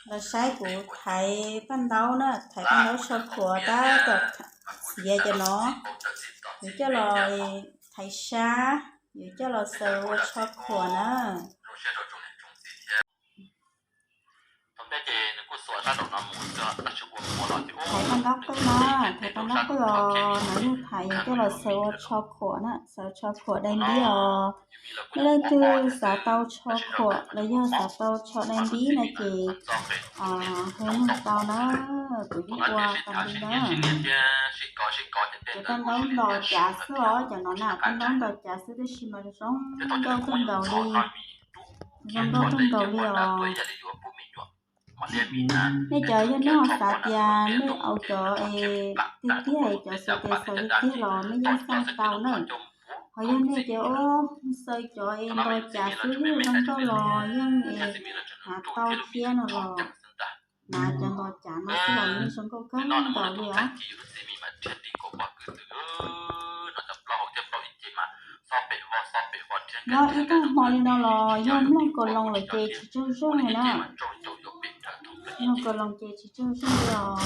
Los saib kuv thaiv paj ntaub na, thaiv paj ntaub tsho khuam tab tom xiav cov no. Yuav coj los thaiv sab, yuav coj los xaws ua tsho khuam na. Thaiv paj ntaub qwj na, thaiv paj ntaub qwj os, no yog thaiv yuav coj los xaws ua tsho khuam na, xaws tsho khuam dai npib os. Nej leej twg xav tau tsho khuam los yog xav tau tsho dai npib no ces hu noog tau na, kuv yeej ua tau li na. Cov paj ntaub ntos cav xwb os, cov no na paj ntaub ntos cav xwb tab sis mas zoo nkauj kawg nkaus li, zoo nkauj kawg nkaus li os. Nej cov yog nej ho xav tias nej au cov es tiag tiag es cov xaws tes xaws tiag tiag los nej yeej xaj tau na. Ho yog nej tias ua xaws cov es ntos cav xwb yeej zoo nkauj los yeej es hnav tau thiab no los hnav cov ntos cav no xwb los yeej zoo nkauj kawg nkaus li os. Nyob ib tag hmo li no los yog mloog kaus loos lawm ces tsis tsaug zog li na. Mloog kaus loos ces tsis tsaug zog li os.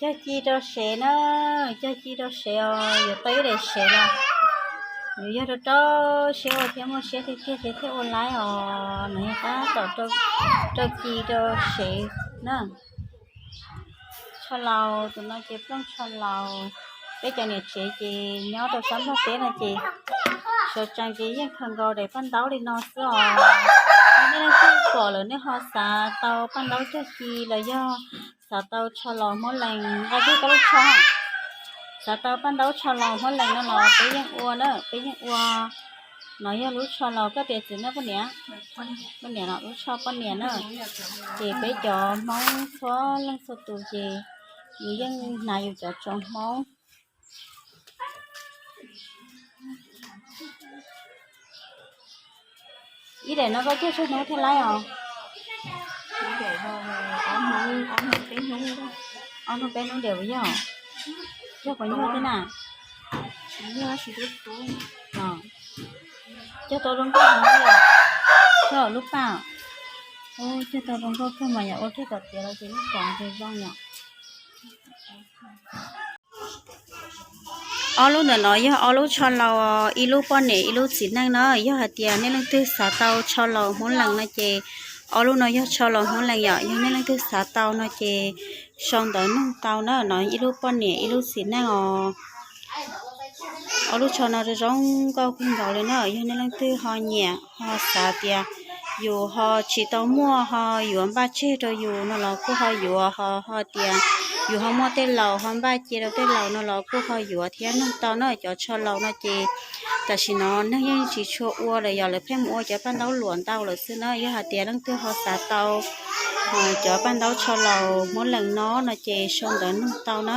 Cog ci rau sev na, cog ci rau sev os, yuav tau ib daim sev los yus yog rau rau siab ua thiab muaj siab tiag tiag ces thiaj ua laib os. No yog tab tom rau ci rau sev na. Tsho laus, tus no ces plooj tsho laus. Peb cov niam tsev ces nyob rau sab Nplog teb no ces sawv tsees ces yeej khaws nkaus daim paj ntaub li no xwb os. Yog nej leej twg pom lawm nej ho xav tau paj ntaub cog ci los yog xav tau tsho laus Hmoob Lees nqa kiag koj lub tsho, xav tau paj ntaub tsho laus Hmoob Lees no los peb yeej ua na, peb yeej ua. No yog lub tsho laus, koj tias txiv neej poj niam? Poj niam los, lub tsho poj niam na. Ces peb cov Hmoob txhua leej txhua tus ces yus yeej hnav yus cov tsoos Hmoob. Ib daim no koj cog tsawg hnub thiaj laib os? Ob hnub peb hnub diam puas yog? Cog puas nyuaj thiab na? Cog tau zoo nkauj heev li os. Cog lub paj, cog tau zoo nkauj kawg mas yog ua kiag tom tiav los ces lub pom ces zoo yom. Ob lub ntawm no yog ob lub tsho laus, ib lub poj niam ib lub txiv neej no. Yog hais tias nej leej twg xav tau tsho laus Hmoob Lees no ces ob lub no yog tsho laus Hmoob Lees yom. Yog nej leej twg xav tau no ces sau ntawv noog tau na. No ib lub poj niam ib lub txiv neej os. Ob lub tsho no zoo zoo nkauj kawg nkaus li na. Yog nej leej twg ho nyiam ho xav tias yus ho tsis tau muaj ho yuav npaj tseg rau yus no los kuj ho yuav, ho ho tias yus ho muaj tej laus ho npaj cia rau tej laus no los kuj ho yuav thiab noog tau na. Cov tsho laus no ces tam sim no neeg yeej tsis tshua ua lawm, yog lawv pheej mus ua cov paj ntaub luam ntau lawm xwb na. Yog hais tias leej twg ho xav tau cov paj ntaub tsho laus Hmoob Lees no no ces sau ntawv noog tau na.